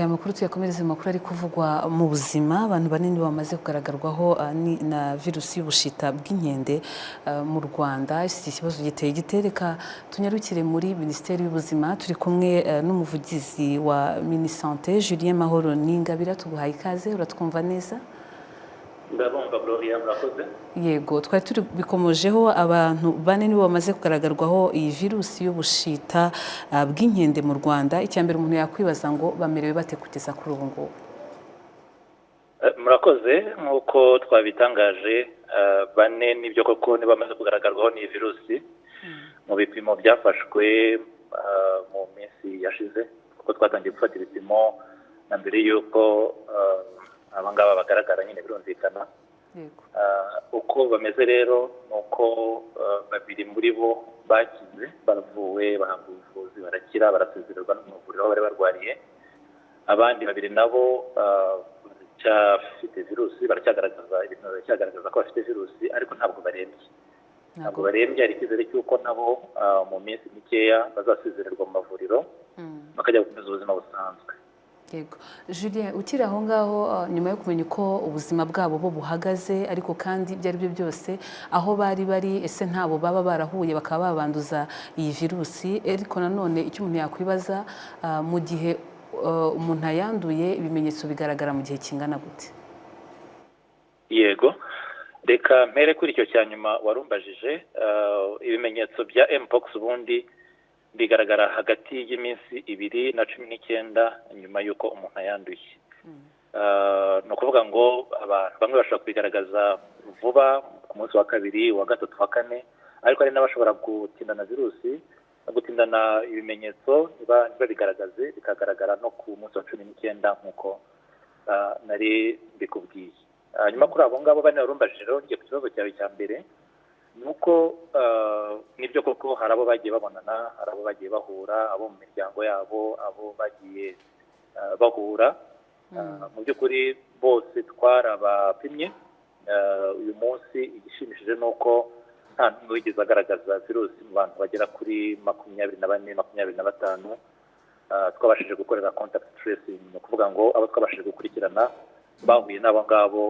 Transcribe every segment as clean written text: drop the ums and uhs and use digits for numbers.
Aya makuru tuyakomereze mu makuru ari kuvugwa mu buzima. Abantu banini bamaze kugaragarwaho na virusi y'ubushita bw'inkende mu Rwanda. Iki kibazo giteye gitereka tunyarukire muri Minisiteri y'Ubuzima, turi kumwe n'umuvugizi wa Minisante, Julien Mahoro Ningabira. Tuguhaye ikaze, uratwumva neza? Ndabumva, Gloria, murakoze. Yego, twari turi bikomojeho, abantu bane nibo bamaze kugararwaho iyi virusi y'ubushita bw'inkende mu Rwanda. Icya mbere umuntu yakwibaza ngo bamerewe bate kugeza kuri ubu ngubu? Murakoze. Nk'uko twabitangaje, bane nibyo koko nibo bamaze kugaragarwaho n'iyi virusi mu bipimo byafashwe mu minsi yashize, kuko twatangiye gufata ibipimo na mbere y'uko aba ngaba bagaragara nyine, birumvikana. Uko bameze rero ni uko babiri muri bo bakize, baravuwe, bahabwa ubuvuzi, barakira, barasezererwa no mu mavuriro aho bari barwariye. Abandi babiri nabo baracyafite virusi, baracyagaragaza ibintu, baracyagaragaza ko bafite virusi, ariko ntabwo barembye, ntabwo barembye. Hari icyizere cy'uko nabo mu minsi mikeya bazasezererwa mu mavuriro, bakajya gukomeza ubuzima busanzwe. Yego, Julien, ukiri aho ngaho, nyuma yo kumenya uko ubuzima bwabo bo buhagaze, ariko kandi ibyo ari byo byose aho bari bari, ese ntabo baba barahuye bakaba babanduza iyi virusi? Ariko nanone icyo umuntu yakwibaza, mu gihe umuntu ayanduye, ibimenyetso bigaragara mu gihe kingana gute? Yego, reka mpere kuri icyo cya nyuma warumbajije. Ibimenyetso bya mpox ubundi bigaragara hagati y'iminsi 2 na 19 nyuma y'uko umuntu ayanduye. Ni ukuvuga ngo abantu bamwe bashobora kubigaragaza vuba, ku munsi wa kabiri, wa gatatu, wa kane, ariko hari n'abashobora gutindana virusi, gutindana ibimenyetso, ntibabigaragaze, bikagaragara no ku munsi wa 19 nk'uko nari mbikubwiye. Hanyuma kuri abo ngabo bane warumbajije rero, ngiye ku kibazo cyawe cya mbere, ni uko nibyo koko hari abo bagiye babonana, hari abo bagiye bahura, abo mu miryango yabo, abo bagiye bahura. Mu by'ukuri bose twarabapimye. Uyu munsi igishimishije ni uko nta n'umwe wigeze agaragaza virusi mu bantu bagera kuri 24, 25 twabashije gukorera contact tracing. Ni ukuvuga ngo abo twabashije gukurikirana bahuye n'abo ngabo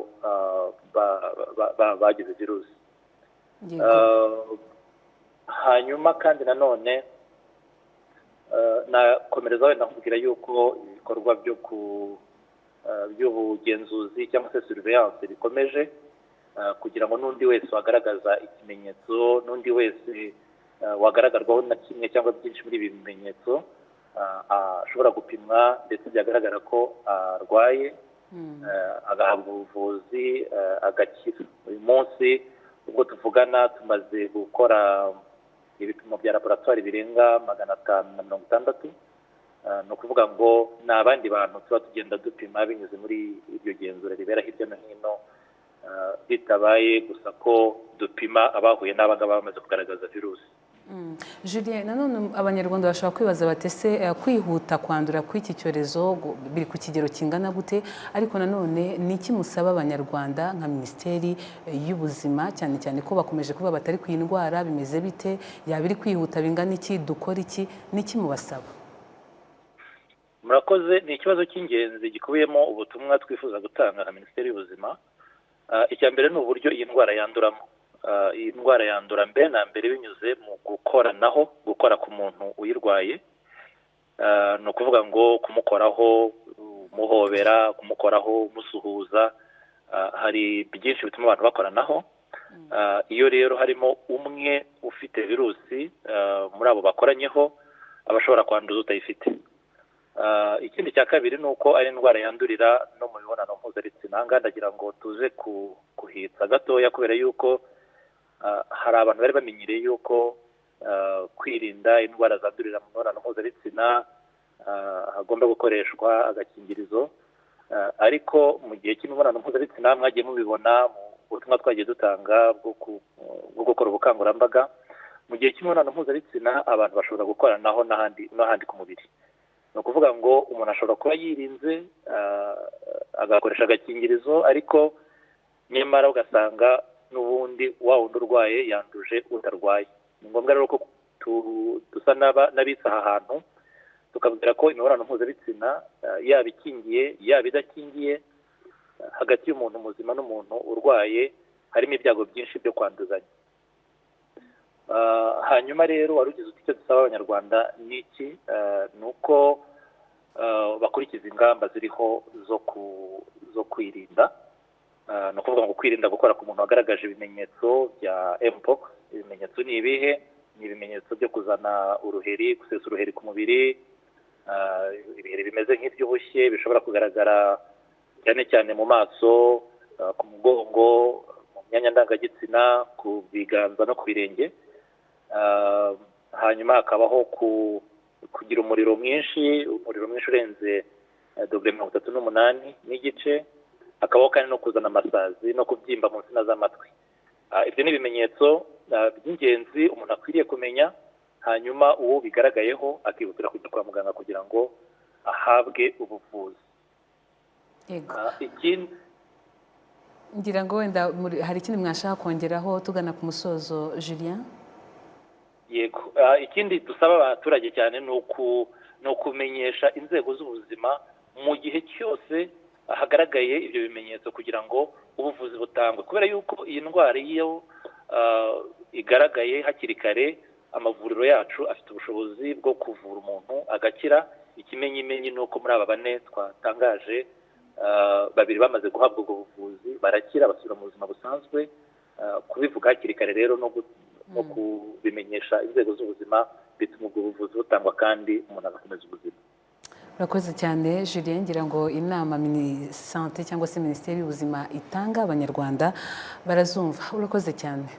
bagize virusi. Hanyuma kandi nanone nakomereza wenda nkubwira yuko ibikorwa byo ku by'ubugenzuzi cyangwa se surveillance bikomeje, kugira ngo n'undi wese wagaragaza ikimenyetso, n'undi wese wagaragarwaho na kimwe cyangwa byinshi muri ibi bimenyetso, ashobora gupimwa, ndetse byagaragara ko arwaye, agahabwa ubuvuzi, agakira. Uyu munsi ubwo tuvugana tumaze gukora ibipimo bya laboratwari birenga 560. Ni ukuvuga ngo ni abandi bantu tuba tugenda dupima binyuze muri iryo genzura ribera hirya no hino, bitabaye gusa ko dupima abahuye n'abangaba bamaze kugaragaza virusi. Julien, nanone Abanyarwanda bashobora kwibaza bati: ese kwihuta kwandura kw'iki cyorezo biri ku kigero kingana gute? Ariko nanone ni iki musaba Abanyarwanda nka Minisiteri y'Ubuzima, cyane cyane ko bakomeje kuvuga batari ku iyi ndwara bimeze bite, yaba iri kwihuta bingana iki, dukora iki, ni iki mubasaba? Murakoze, ni ikibazo cy'ingenzi gikubiyemo ubutumwa twifuza gutanga nka Minisiteri y'Ubuzima. Icya mbere ni uburyo iyi ndwara yanduramo. Iyi ndwara yandura mbere na mbere binyuze mu gukoranaho, gukora ku muntu uyirwaye. Ni ukuvuga ngo kumukoraho, umuhobera, kumukoraho, umusuhuza. Hari byinshi bituma abantu bakoranaho. Iyo rero harimo umwe ufite virusi muri abo bakoranyeho, aba ashobora kwanduza utayifite. Ikindi cya kabiri ni uko ari indwara yandurira no mu mibonano mpuzabitsina. Aha ngaha ndagira ngo tuze kuhitsa gatoya, kubera yuko hari abantu bari bamenyereye yuko kwirinda indwara zandurira mu mibonano mpuzabitsina hagomba gukoreshwa agakingirizo. Ariko mu gihe cy'imibonano mpuzabitsina, mwagiye mubibona mu butumwa twagiye dutanga bwo gukora ubukangurambaga, mu gihe cy'imibonano mpuzabitsina abantu bashobora gukoranaho n'ahandi n'ahandi ku mubiri. Ni ukuvuga ngo umuntu ashobora kuba yirinze, agakoresha agakingirizo, ariko nyamara ugasanga n'ubundi wa wundi urwaye yanduje utarwaye. Ni ngombwa rero ko dusa n'abitse aha hantu. Tukabwira ko imibonano mpuzabitsina, yaba ikingiye yaba idakingiye, hagati y'umuntu muzima n'umuntu urwaye harimo ibyago byinshi byo kwanduzanya. Hanyuma rero wari ugize uti icyo dusaba Abanyarwanda ni iki? Ni uko bakurikiza ingamba ziriho zo kwirinda. Ni ukuvuga ngo kwirinda gukora ku muntu wagaragaje ibimenyetso bya mpox. Ibimenyetso ni ibihe? Ni ibimenyetso byo kuzana uruheri, gusesa uruheri ku mubiri, ibiheri bimeze nk'iby'ubushye bishobora kugaragara cyane cyane mu maso, ku mugongo, mu myanya ndangagitsina, ku biganza no ku birenge. Hanyuma hakabaho kugira umuriro mwinshi, umuriro mwinshi urenze dogere 38.5. Hakabaho kandi no kuzana amasazi no kubyimba mu nsina z'amatwi. Ibyo ni ibimenyetso by'ingenzi umuntu akwiriye kumenya, hanyuma uwo bigaragayeho akihutira kujya kwa muganga kugira ngo ahabwe ubuvuzi. Yego. Ikindi Ngira ngo wenda hari ikindi mwashaka kongeraho tugana ku musozo, Julien? Yego. Ikindi dusaba abaturage cyane ni ukumenyesha inzego z'ubuzima mu gihe cyose hagaragaye ibyo bimenyetso kugira ngo ubuvuzi butangwe, kubera yuko iyi ndwara iyo igaragaye hakiri kare, amavuriro yacu afite ubushobozi bwo kuvura umuntu agakira. Ikimenyimenyi ni uko muri aba bane twatangaje, babiri bamaze guhabwa ubwo buvuzi barakira, basubira mu buzima busanzwe. Kubivuga hakiri kare rero no kubimenyesha inzego z'ubuzima bituma ubwo buvuzi butangwa kandi umuntu agakomeza ubuzima. Urakoze cyane, Julien. Ngira ngo inama Minisante cyangwa se Minisiteri y'Ubuzima itanga, Abanyarwanda barazumva. Urakoze cyane.